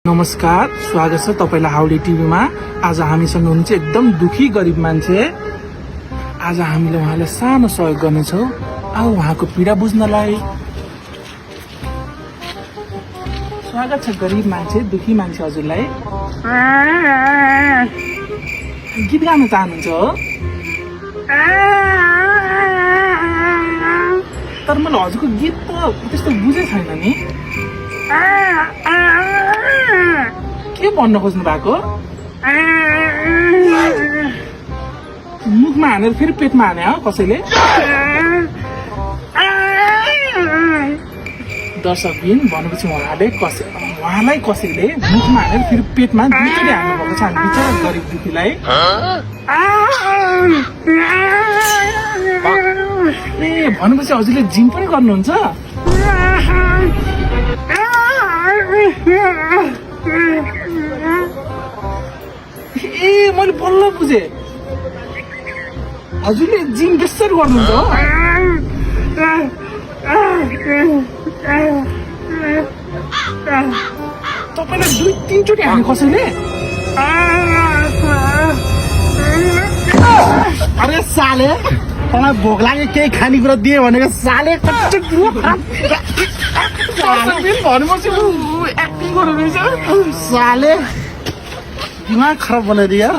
नमस्कार, स्वागत छ तपाईलाई हाउडे टिभीमा। आज हामीसँग हुनुहुन्छ एकदम दुखी गरिब मान्छे। आज हामीले उहाँलाई सानो सहयोग गर्नेछौँ। आउ उहाँको पीडा बुझ्नलाई। स्वागत छ गरिब मान्छे, दुखी मान्छे हजुरलाई। गीत गाउन चाहनुहुन्छ हो? तर मैले हजुरको गीत त त्यस्तो बुझे छैन नि। के भन्न खोज्नु भएको? मुखमा हानेर फेरि पेटमा हाने हो कसैले? दर्शकबिन भनेपछि उहाँलाई कसैले मुखमा हानेर फेरि पेटमा दुईचोटि हान्नु भएको छ। हामी बिचरा गरिब दुखीलाई। ए भनेपछि हजुरले जिम पनि गर्नुहुन्छ? ए मैले बल्ल बुझे, हजुरले जिम बेसरी गर्नुहुन्छ हो? तपाईँलाई 2-3 चोटि हाने कसैले? अरे साले, तँलाई भोक लाग्यो केही खानेकुरा दिए भनेको साले। भनेपछि एक्टिङ गर्नु रहेछ। साले दिमाग खराब बनाइदियो यार।